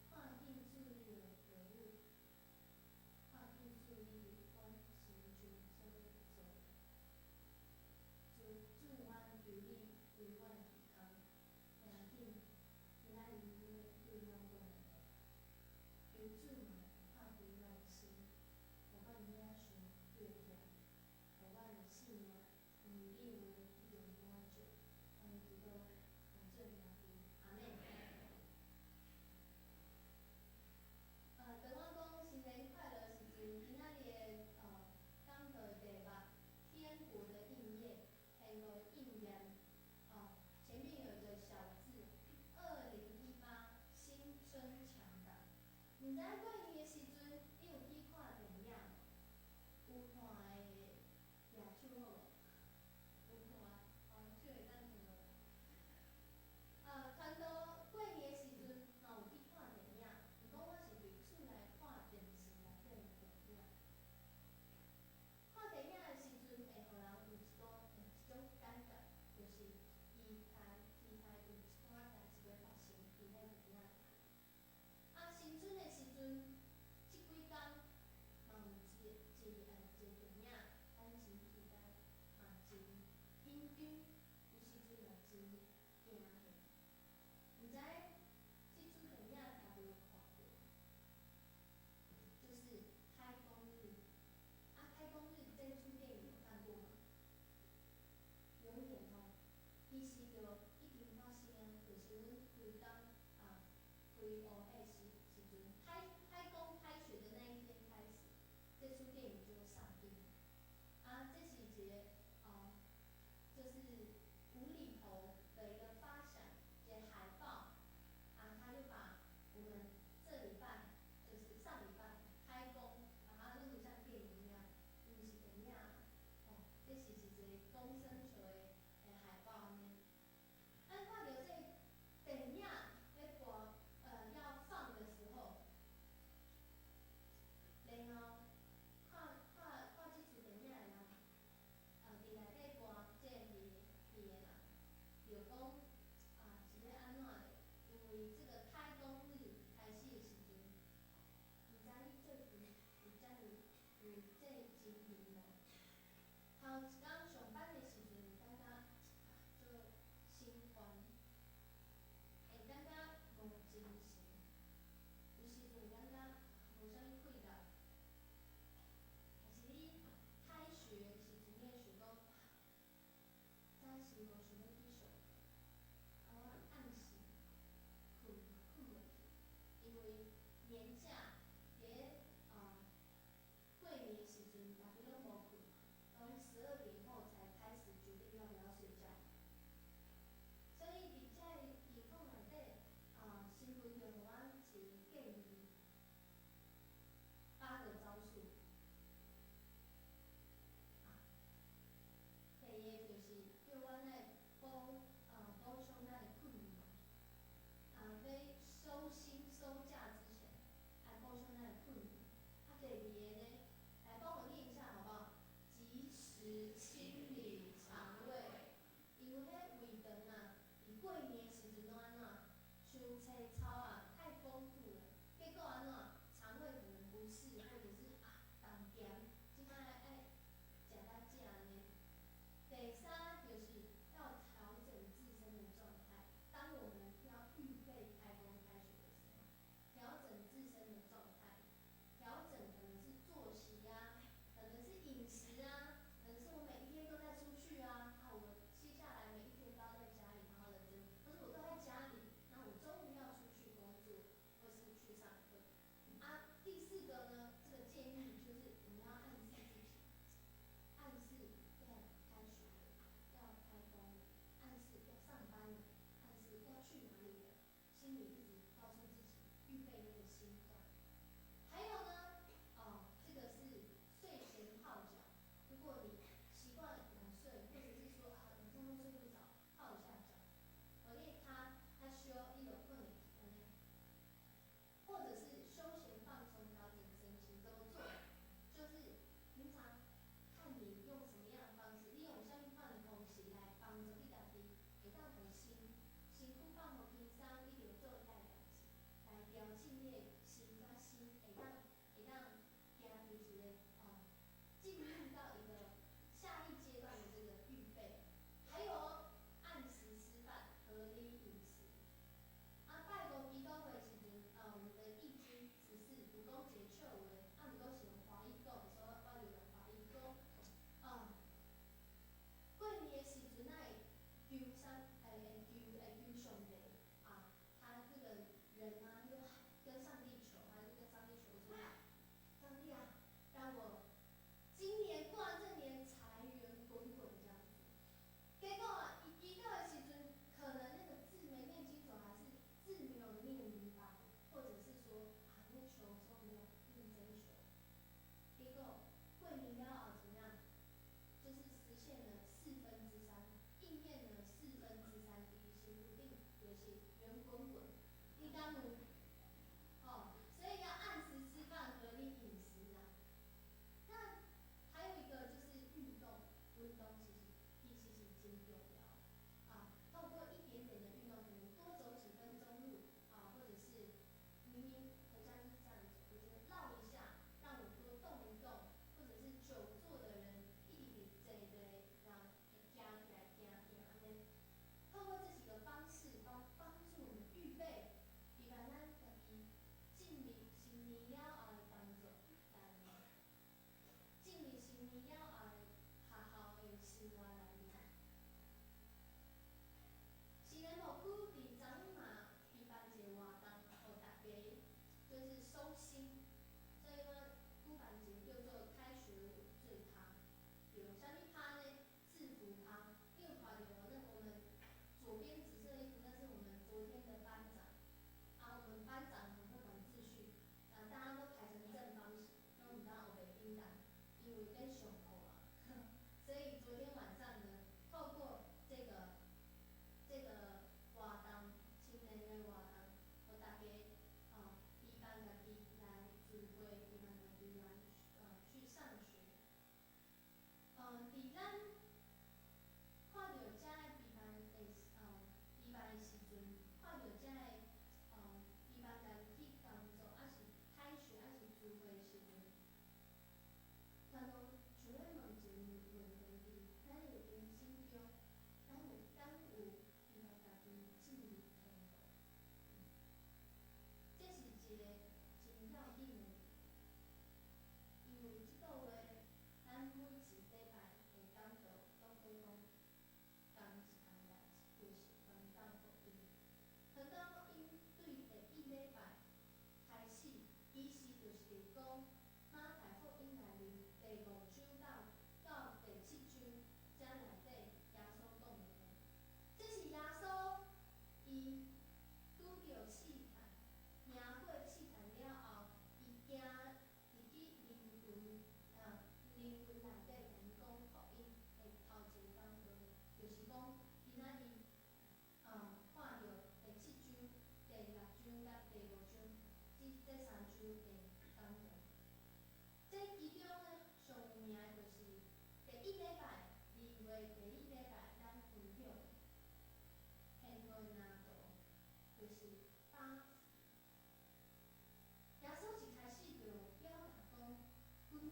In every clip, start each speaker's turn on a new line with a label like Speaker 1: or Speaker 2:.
Speaker 1: 看見主你的話語，看見主你佇阮心中所欲做的。主，主，阮求你開阮的耳孔，聽見今仔日你欲對阮講的話。求主嘛拍開阮的心，予阮領受你的疼，予阮的生命因為你的話得著滿足。按呢祈禱，奉主名求，阿們。當我講新年快樂時陣，今仔日的講道的題目《天國的應驗》，天國的應驗。前面有一個小字，2018新春強檔。毋知過年的時陣，你有去看電影無？有看的舉手好無？有看，哦，手會當提落來。傳道過年的時陣，嘛有去看電影，毋過我是佇厝內看電視內底的電影。看電影的時陣，會予人有一種感覺，就是期待有一寡代誌欲發生佇彼電影內。啊，新春的時陣，這幾工嘛有一個電影，咱真期待，嘛真緊張，有時陣嘛真驚嚇。毋知這齣電影大家有看過？就是開工日。啊，開工日這齣電影有看過嗎？有演哦，其實就已經發生啊，就是阮規工啊開學彼時陣，開工開學的那一天開始，這齣電影就上映。啊，這是一個就是無厘頭的一個發想，一個海報。啊，他就把我們這禮拜，就是上禮拜開工，把它弄得像電影一樣，毋是電影，哦，這是一個講耍笑的海報按呢。咱看著這電影咧播，要放的時候，然後看這齣電影的人，佇內底歌這戲戲的人，就講啊是欲按怎咧？因為這個開工日開始的時陣，毋知你最近有遮爾有這個經驗無？頭一工上班的時陣，感覺啊足心煩，會感覺無精神，有時陣感覺無啥物氣力，還是你開學的時陣，你會想講，早時無想欲去上課，啊我暗時睏嘛睏袂去，因為年假佇咧過年的時陣，大家攏無睏嘛，攏12點後才開始決定要不要睡覺。所以佇這个情況內底，新聞就予阮一個建議，八個招數。啊，第一個就是叫阮愛補充咱的睏眠。啊，欲收心收假之前，愛補充咱的睏眠。啊，第二個呢，來幫我念一下好不好？及時清理腸胃，因為彼胃腸啊，佇過年的時陣攏按怎？傷濟草啊，太豐富了，結果按怎？腸胃可能不適，或者是啊重鹹，這擺愛食較正呢。第三就是要調整自身的狀態，當我們要預備開工開學的時候，調整自身的狀態，調整可能是作息啊，可能是飲食啊，可能是我每一天都在出去啊，啊，我接下來每一天都要在家裡好好的整理，或者我都在家裡，那我終於要出去工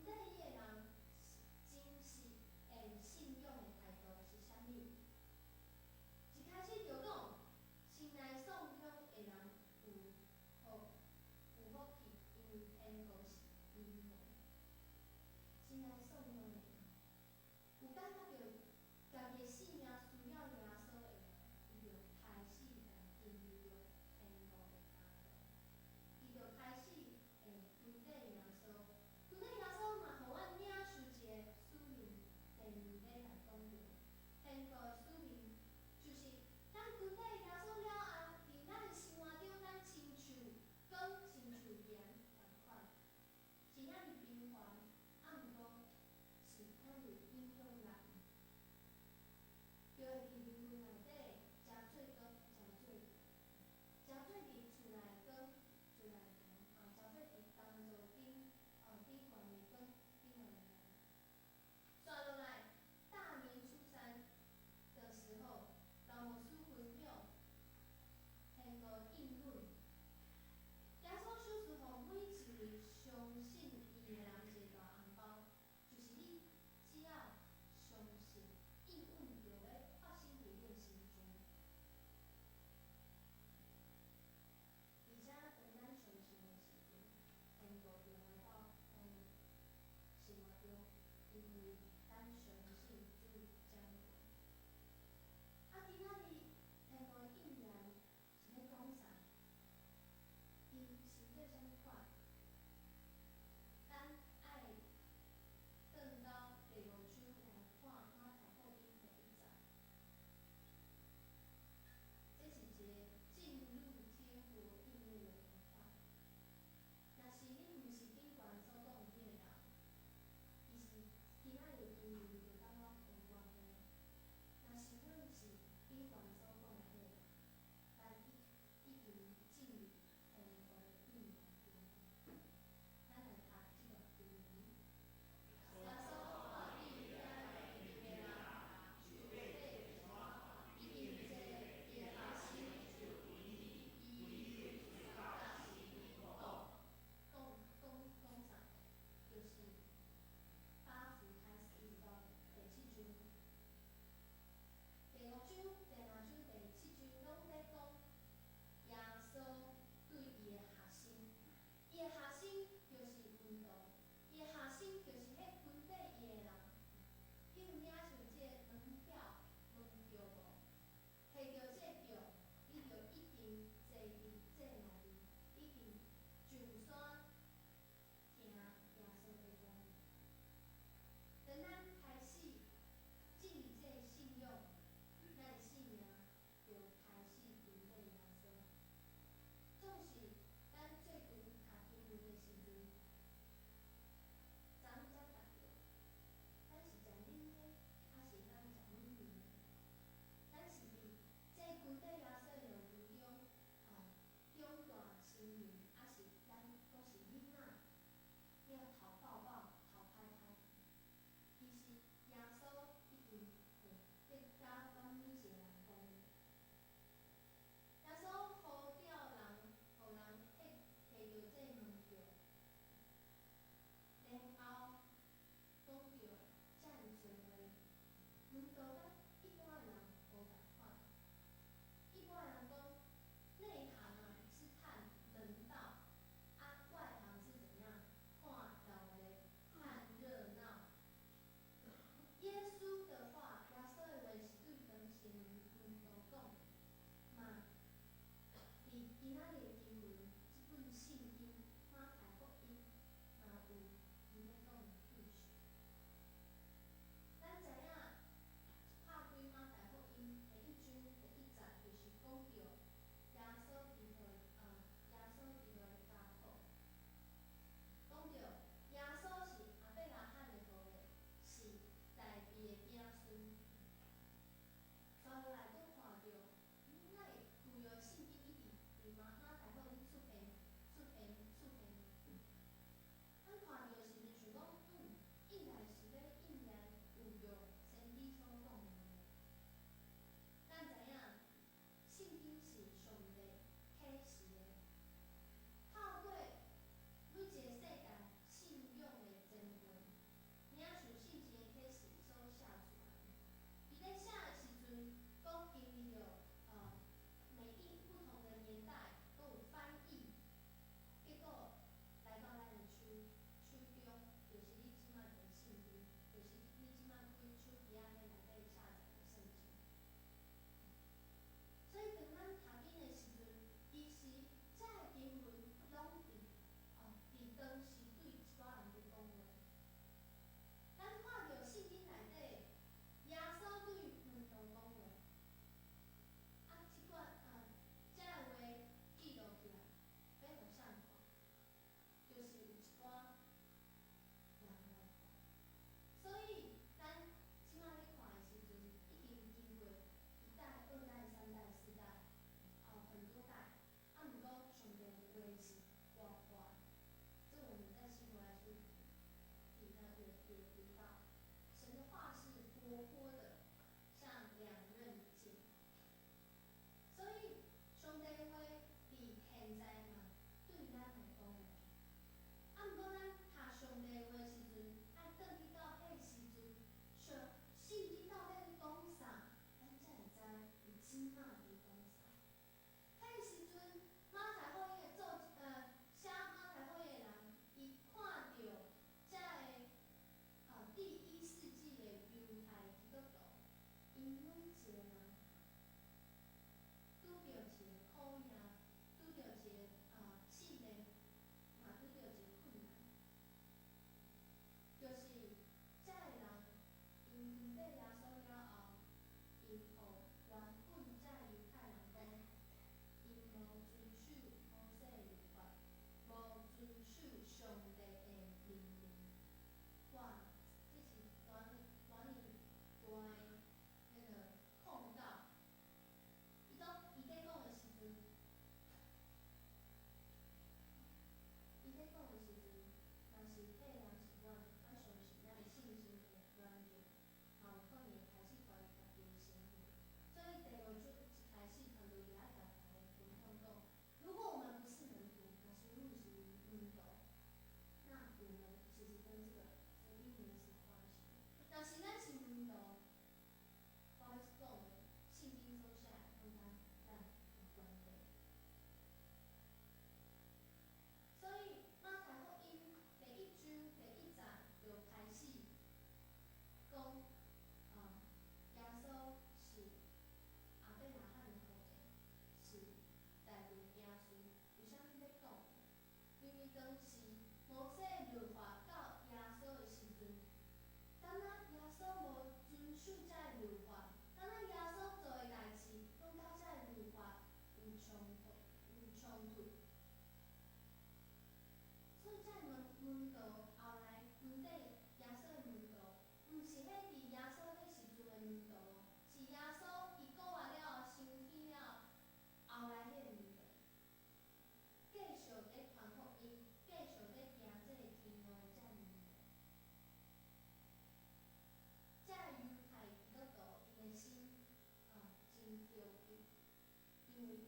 Speaker 1: 針對伊的人真實的信仰的態度是啥物？一開始就講，先來送養的人有福氣，因為天國是𪜶的。先來送養的人，有感覺著家己的性命需要耶穌的人，伊就開始來進入天國的家族。伊就開始會跟綴耶穌，跟綴耶穌嘛，予阮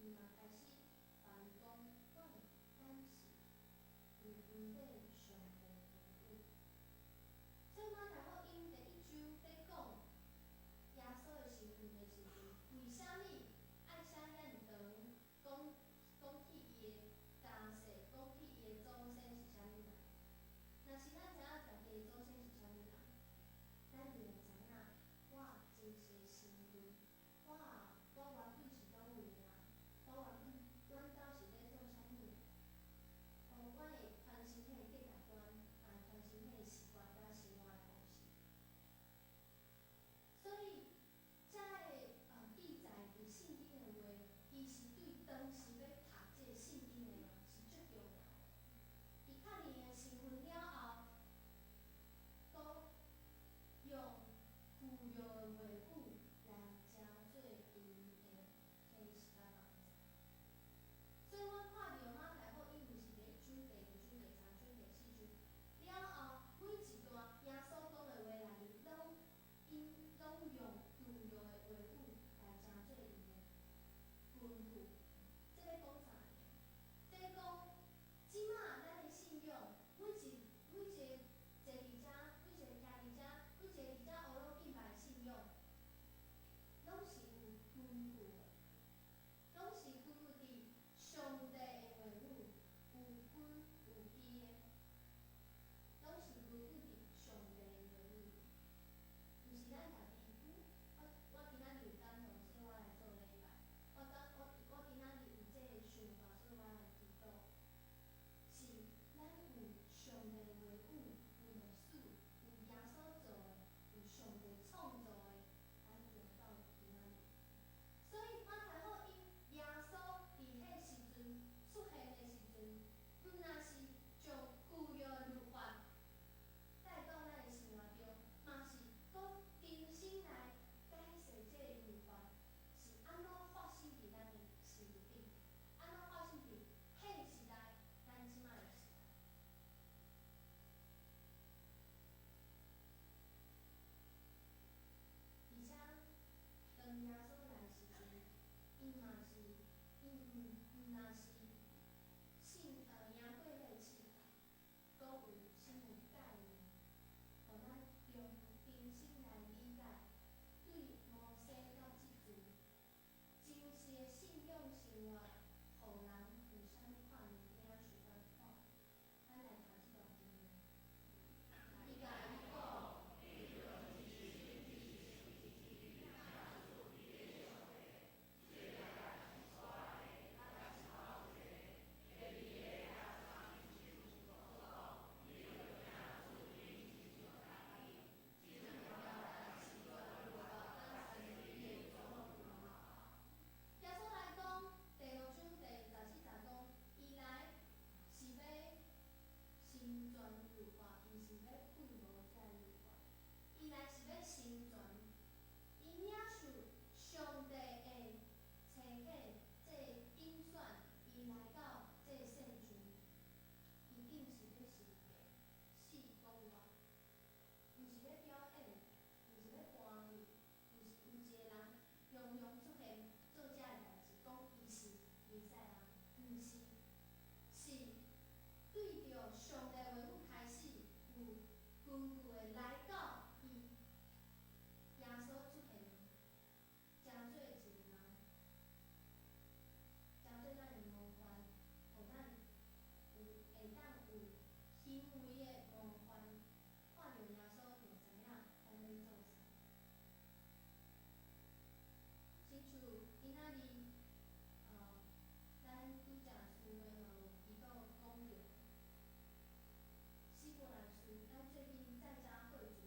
Speaker 1: 伊嘛開始共伊講，我的咱是有根據上帝的話語。所以馬太福音第一章咧講耶穌的身份的時陣，為啥物愛寫遐爾長？講講起伊的家世，講起伊的祖先是啥物人？若是咱知影家己的祖先是啥物人，咱就會知影我真實的身份，我原本是佗位的人，我原本阮兜是咧做啥物的？哦，我會傳承彼个價值觀，啊，傳承彼个習慣佮生活的方式。所以，遮个記載佇聖經的話，其實對當時欲讀這個聖經的人是足重要的。伊確認伊的身份了後，閣用舊約的話語來成做𪜶的啟示佮幫助。所以阮看著馬太福音毋是第一章、第二章、第三章、第四章了後，每一段耶穌講的話內面，攏𪜶攏用舊約的話語來成做𪜶的根據。這咧講啥呢？這咧講，這馬咱的信仰，每一個坐佇遮，每一個徛佇遮，每一個佇遮學攏敬拜的信仰，攏是有根據的，攏是根據佇上帝的話語，有根有基的，攏是根據佇上帝的話語，毋是咱家己。我今仔日有感動，所以我來做禮拜。我今仔日有這个想法，所以我來祈禱。是咱有上帝的話語，有歷史，有耶穌做的，有上帝創造的，咱行到今仔日。所以馬太福音耶穌佇彼時陣出現的時陣，毋若是將舊約律法帶到咱的生活中，嘛是閣重新來解釋這个律法是按怎發生佇咱的生命頂，按怎發生佇彼時代，咱這馬的時代。而且，當耶穌來的時陣，伊嘛是，伊毋若是信贏過彼個試探，閣有新的概念，予咱重新來理解，對摩西到這陣真實的信仰生活，予人有啥物款的領受佮看法。咱來讀這段經文。伊共𪜶講。耶穌來講，第六章第24節講，伊來是欲成全律法，毋是欲廢無這律法。伊來是欲成全，伊領受上帝的差遣，這個揀選，伊來到這個世上，伊頂是欲實地死講話，毋是欲表演，毋是欲搬戲，毋是有一個人雄雄出現做這个代誌，講伊是彌賽亞，毋是，是對著上帝話語開始有根據的來到伊耶穌出現，成做一個人，成做咱的模範，予咱有會當有行為的模範，看著耶穌就知影咱咧做啥。親像今仔日，咱拄才聚會嘛有祈禱講著，希伯來書，咱最近在家會主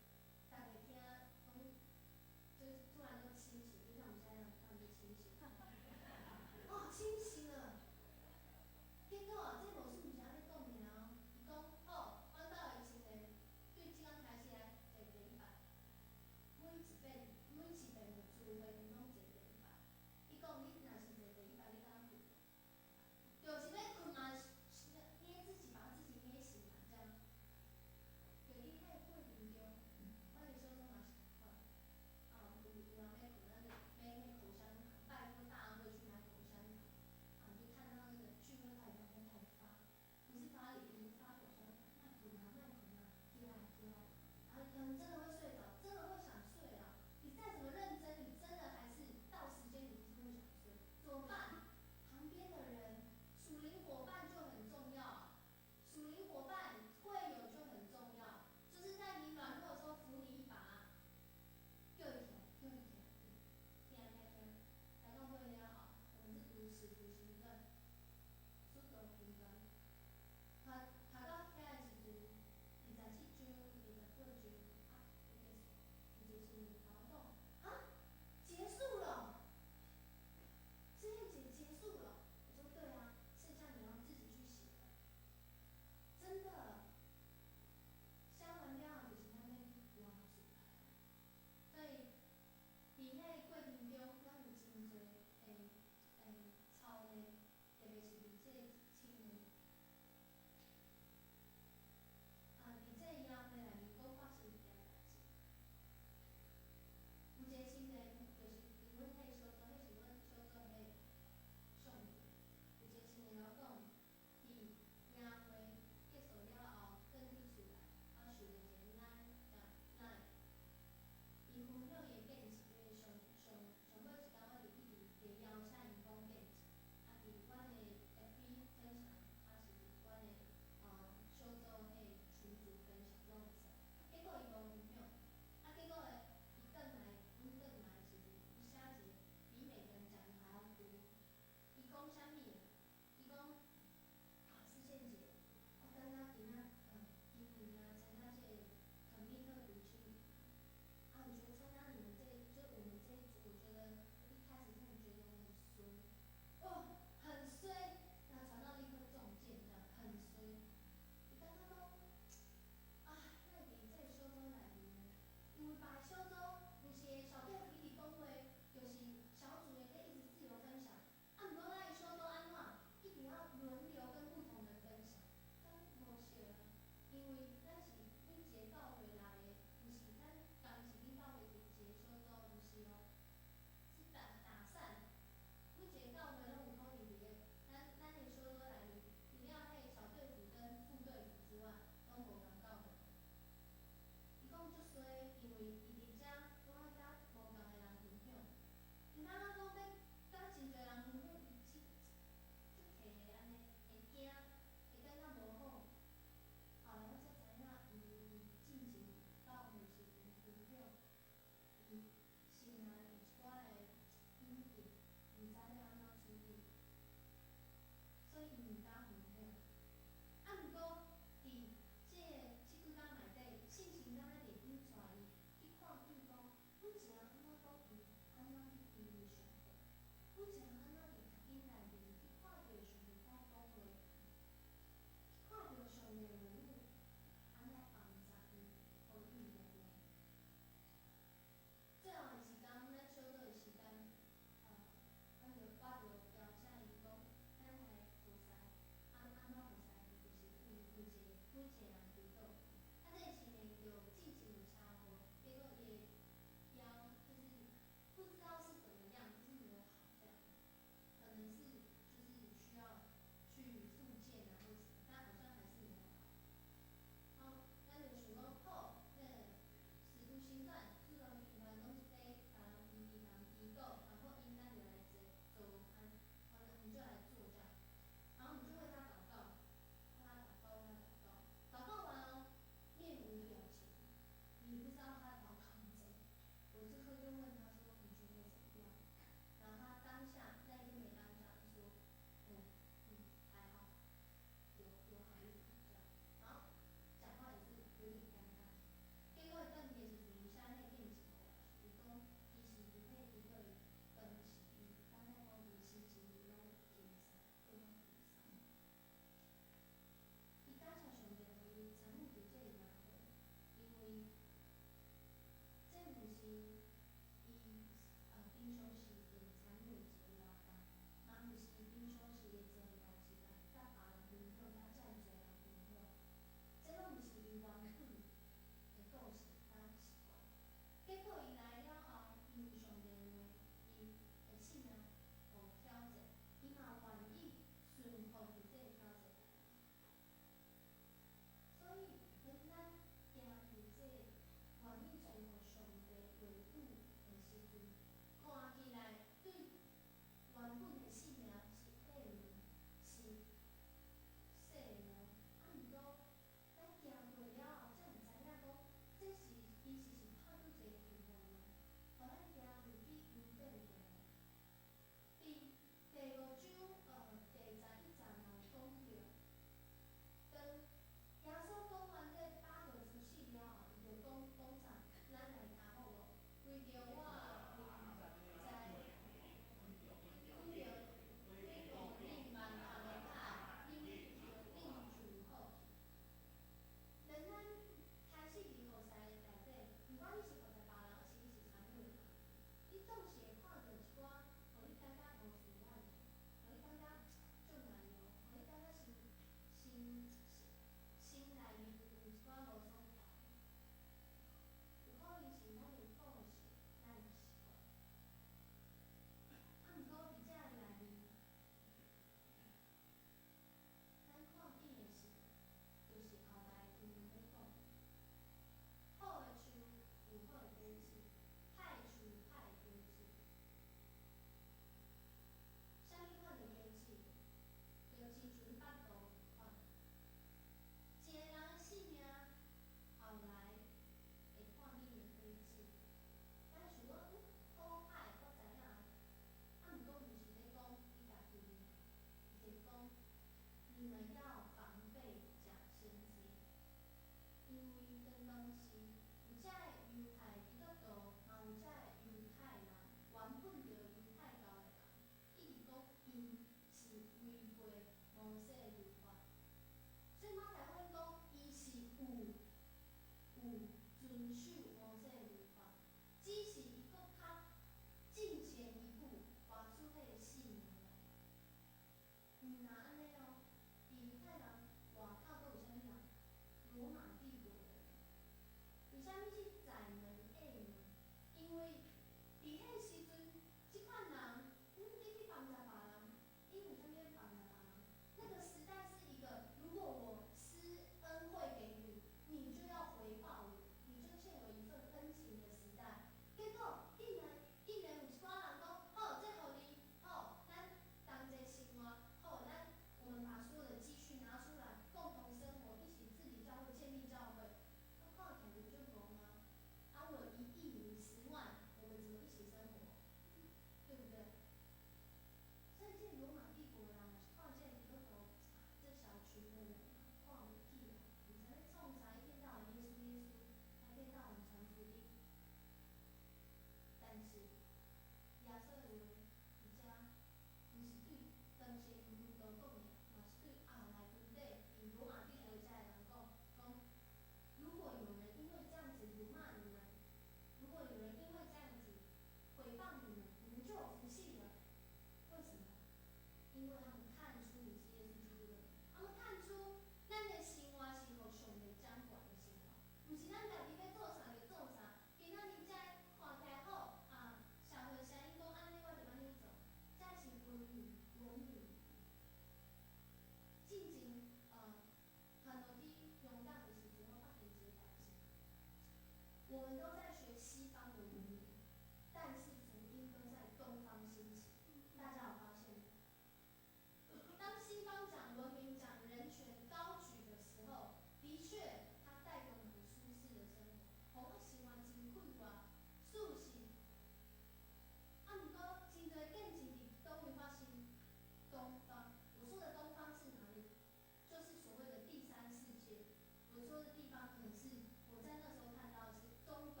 Speaker 1: 說的地方，可能是我在那時候看到的是中東，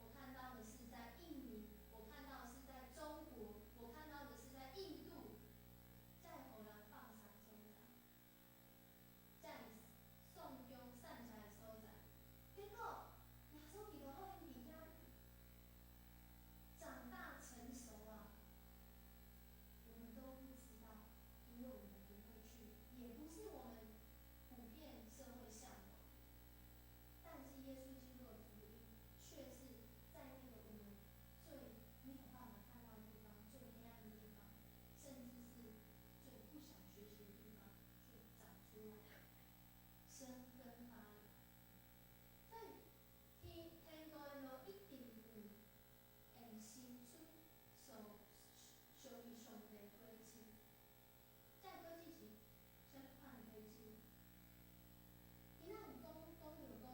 Speaker 1: 我看到的是在印尼，我看到的是在中國，我看到的是在印度，才會予人放殺所在，才送中散食的所在。結果耶穌基督予𪜶佇遐長大成熟啊，我們都不知道，因為我們不會去，也不是我們普遍社會嚮往的。但是耶穌基督的福音，卻是在那個我們最沒有辦法看到的地方、最黑暗的地方，甚至是最不想學習的地方，卻長出來，生根發芽。所以天國的路一定有會生出屬屬於上帝的果子。這個果子是啥物款的果子？伊若有講講著講，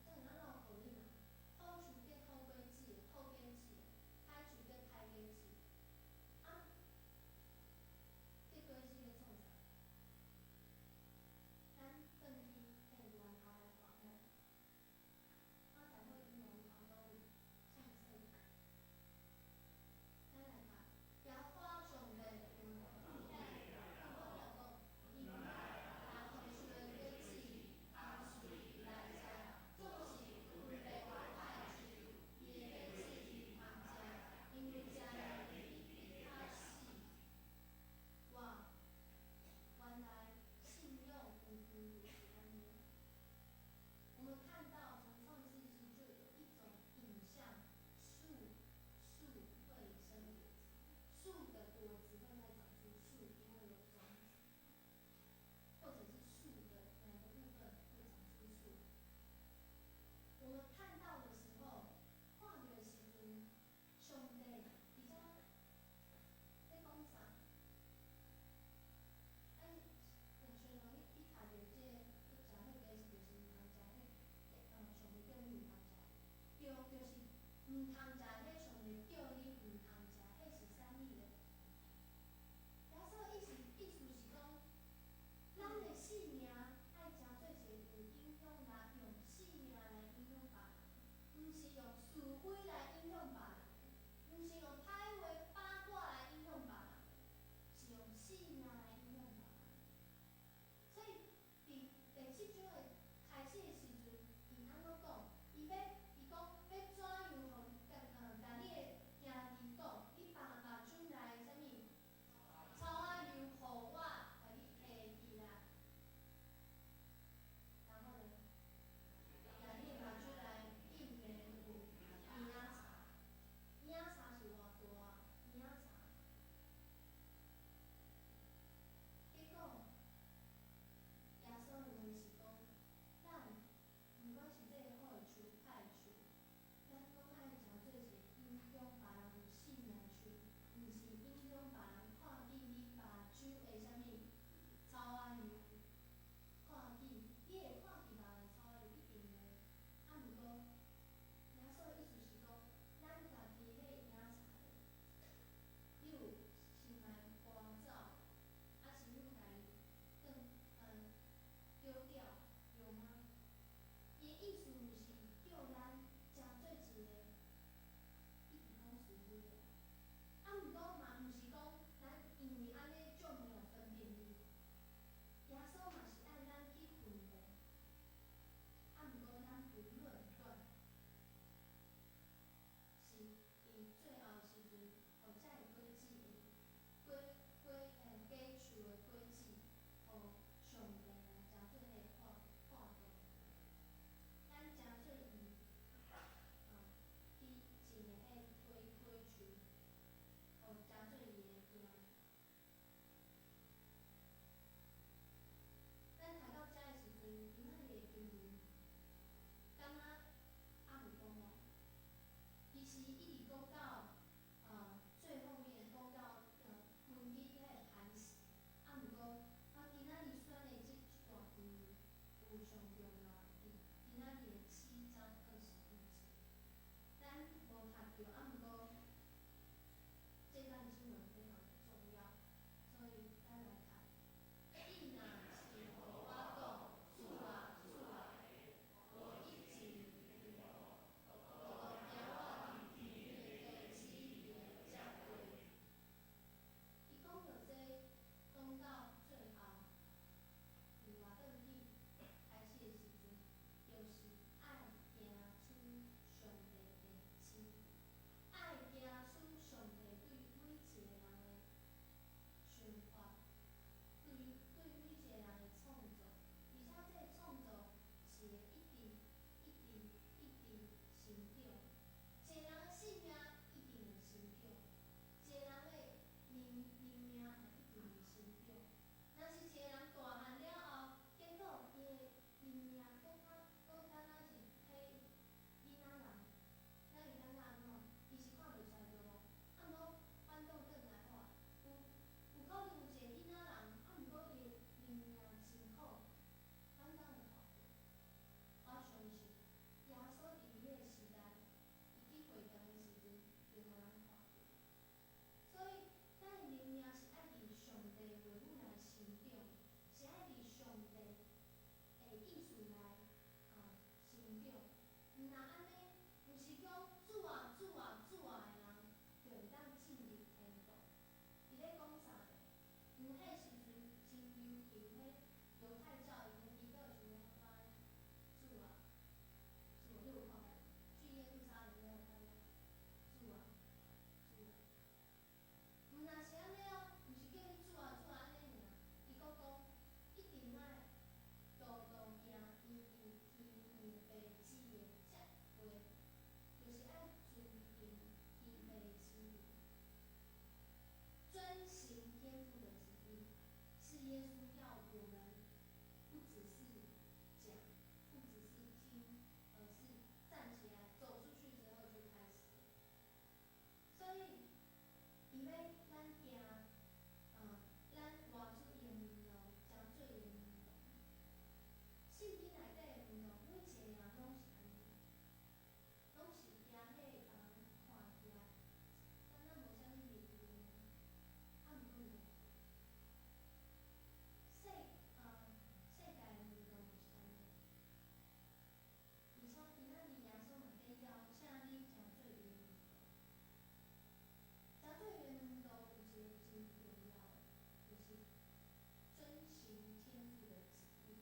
Speaker 1: 這會當繞口令啊。好樹結好果子，好果子；歹樹結歹果子。啊，結果子欲創啥？咱轉去彼個源頭來看吼。我台會源頭佗位？創世記。咱來讀，耶和華上帝有聽講，伊拿紅樹的果子，紅樹來食，總是有白歹樹，伊的果子毋通食，因為食了必必較死。哇，原來信用有根就是按呢。我們看到從創世紀就有一種影像，樹會生果子，樹的果子會再長出樹，因為有種子，或者是樹的哪個部分會長出樹。我們看到的時候，看著的時陣，上帝佇遮咧講啥？啊，若像你去讀著這個，去食彼個就是毋通食彼，上帝叫你毋通食，對，就是毋通食彼上帝叫你毋通食，彼是啥物咧？耶穌意思是講，咱的性命愛成做一個有影響力，用性命來影響別人，毋是用是非來影響別人的，毋是用歹話八卦來影響別人的，是用性命來影響別人。所以佇第七章的開始的時陣，伊按怎講？伊講欲怎樣予共你的兄弟講，你放目睭內啥物？草仔油予我，共你提起來。然後呢？掠你的目睭內竟然有嬰仔草。我們不只是講，不只是聽，而是站起來走出去之後就開始。所以，伊欲咱行，咱活出伊的門徒，成做伊的門徒。聖經內底的門徒，每一个人攏是按呢，攏是驚彼予人看起來，敢若無啥物利用的，啊，毋過毋是。世界的門徒嘛是按呢，而且今仔日耶穌嘛欲邀請你成做伊的門徒。成做伊的門徒有一个真重要的，就是遵行天父的旨意。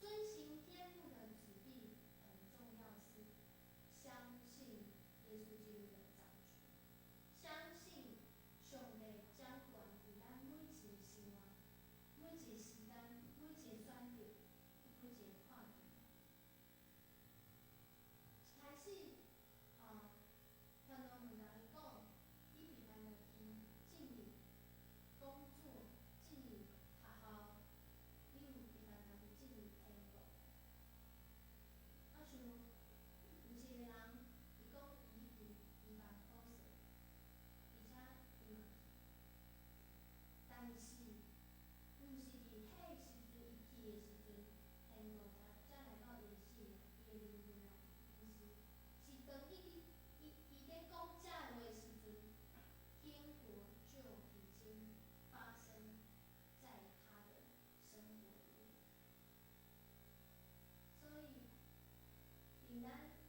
Speaker 1: 遵行天父的旨意很重要，是相信耶穌基督的掌權，相信上帝掌權佇咱每一个生活、每一個時間、每一個選擇、每一個看見。一開始，傳道們共伊講，你平安若去進入工作，進入學校，你有平安若去進入天國。啊，像有一個人，伊講伊已經伊辦好勢，而且伊嘛去，但是，毋是佇彼個時陣伊去的時陣，天國才來到伊的生命，伊的靈魂內面，毋是，是當伊咧講這个話的時陣，天國就已經發生在他的生活裡面。所以，佇咱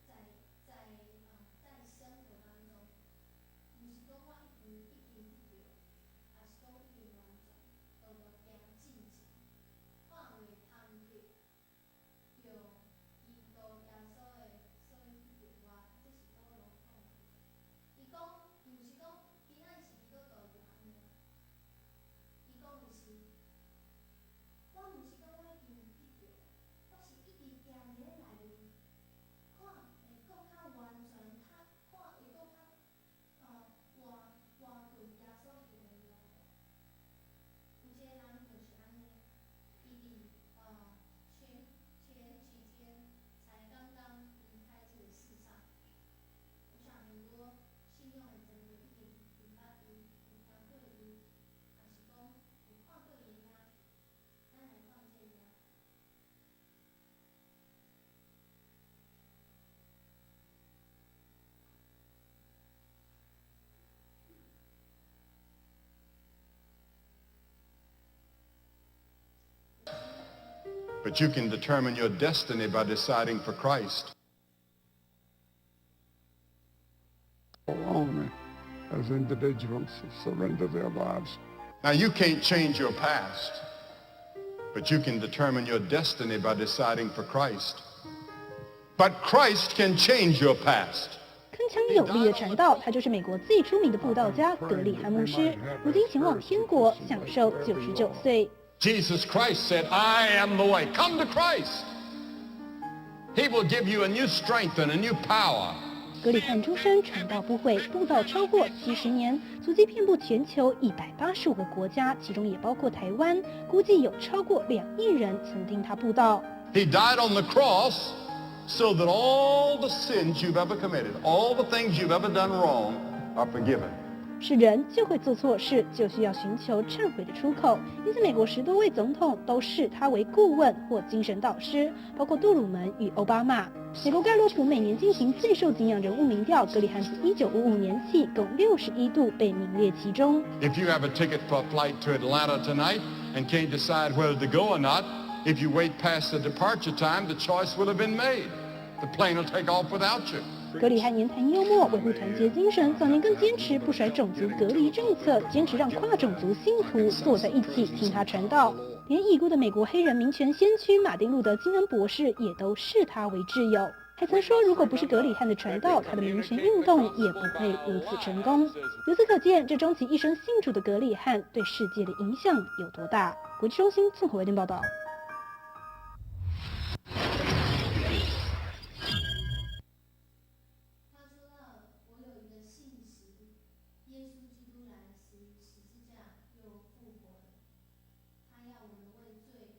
Speaker 1: 在生活當中，毋是講我已經得著，抑是講已經完全，都著行進前，看袂通得著基督耶穌的，所以得著我，這是保羅講的。伊講，伊毋是講今仔日是基督徒就按呢。伊講的是，我毋是講我已經得著，我是一直行佇咧內面，看會閣較完全，較看會閣較活近耶穌基督的路。有一個人就是按呢，伊佇前幾天才剛剛離開這個世上。我想很多信仰的前輩一定有捌伊，有聽過伊，抑是講有看過伊的影片。咱來看這個影片。
Speaker 2: But you can determine your destiny by deciding for Christ.
Speaker 3: Only as individuals surrender their lives.
Speaker 2: Now, you can't change your past, but you can determine your destiny by deciding for Christ. But Christ can change your past.
Speaker 4: 鏗鏘有力的傳道，他就是美國最出名的布道家葛理翰牧師。如今前往天國，享壽99歲。
Speaker 2: Jesus Christ said, I am the way. Come to Christ. He will give you a new strength and a new power.
Speaker 4: 葛理翰終身傳道不悔，布道超過70年，足跡遍布全球185個國家，其中也包括台灣，估計有超過2億人曾聽他布道。
Speaker 2: He died on the cross so that all the sins you've ever committed, all the things you've ever done wrong, are forgiven.
Speaker 4: 是人就會做錯事，就需要尋求懺悔的出口。因此，美國10多位總統都視他為顧問或精神導師，包括杜魯門與歐巴馬。美國蓋洛普每年進行最受敬仰人物民調，葛理翰自1955年起共61度被名列其中。
Speaker 2: If you have a ticket for a flight to Atlanta tonight and can't decide whether to go or not, if you wait past the departure time, the choice will have been made. The plane will take off without you.
Speaker 4: 葛理翰言談幽默，維護團結精神，早年更堅持不甩種族隔離政策，堅持讓跨種族信徒坐在一起聽他傳道。連已故的美國黑人民權先驅馬丁路德金恩博士也都視他為摯友，還曾說如果不是葛理翰的傳道，他的民權運動也不會如此成功。由此可見，這終其一生信主的葛理翰對世界的影響有多大。國際中心綜合外電報道。
Speaker 1: 他說到：“我有一個信實，耶穌基督來死於十字架，又復活了。他要我們為罪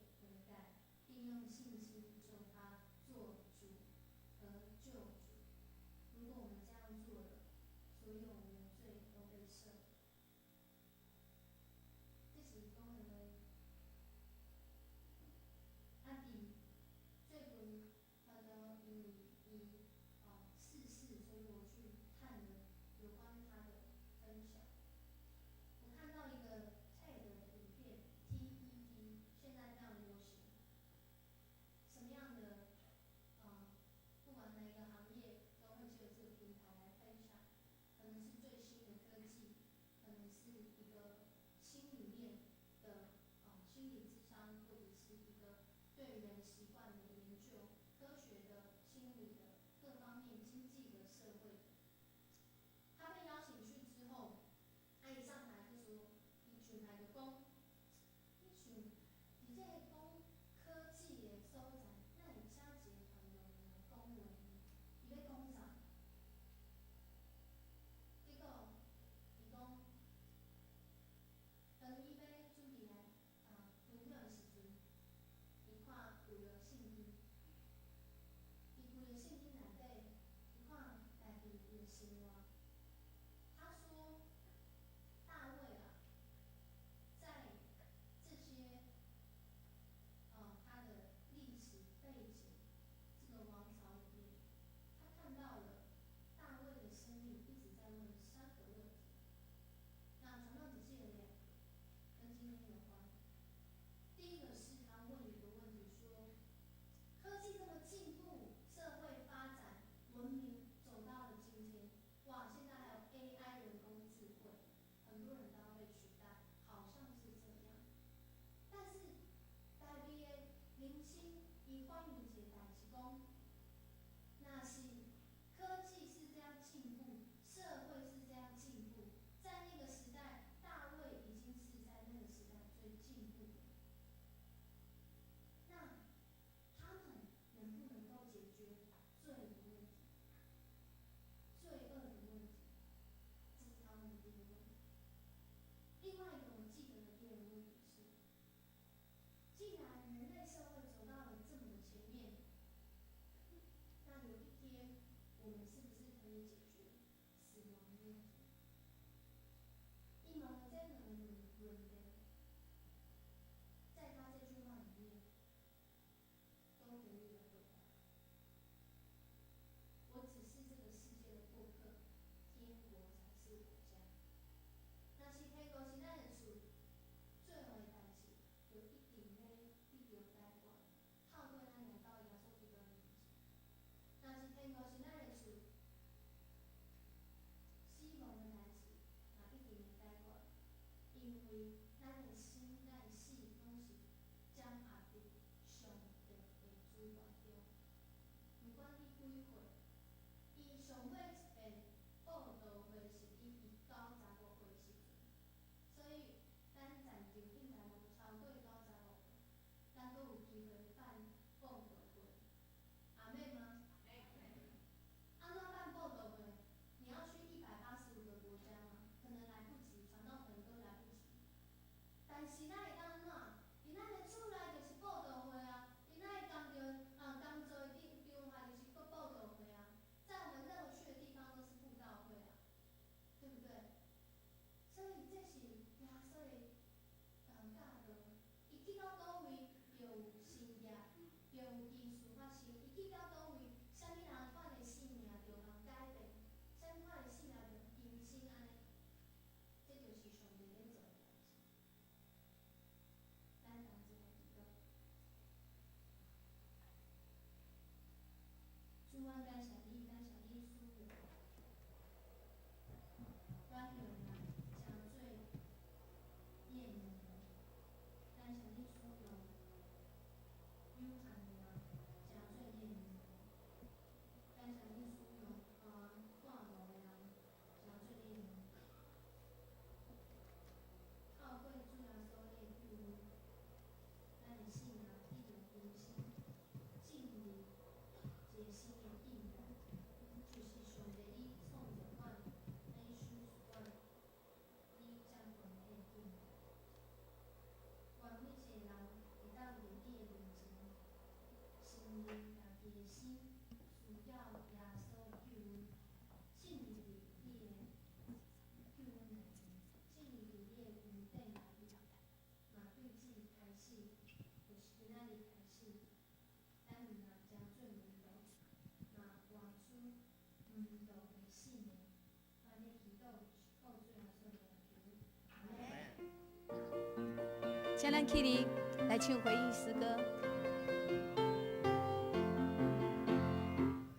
Speaker 5: 咱起立來唱回應詩歌。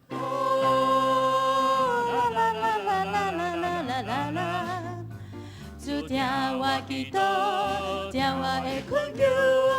Speaker 6: 哦啦啦啦啦啦啦啦啦啦，主聽我祈禱，聽我的懇求。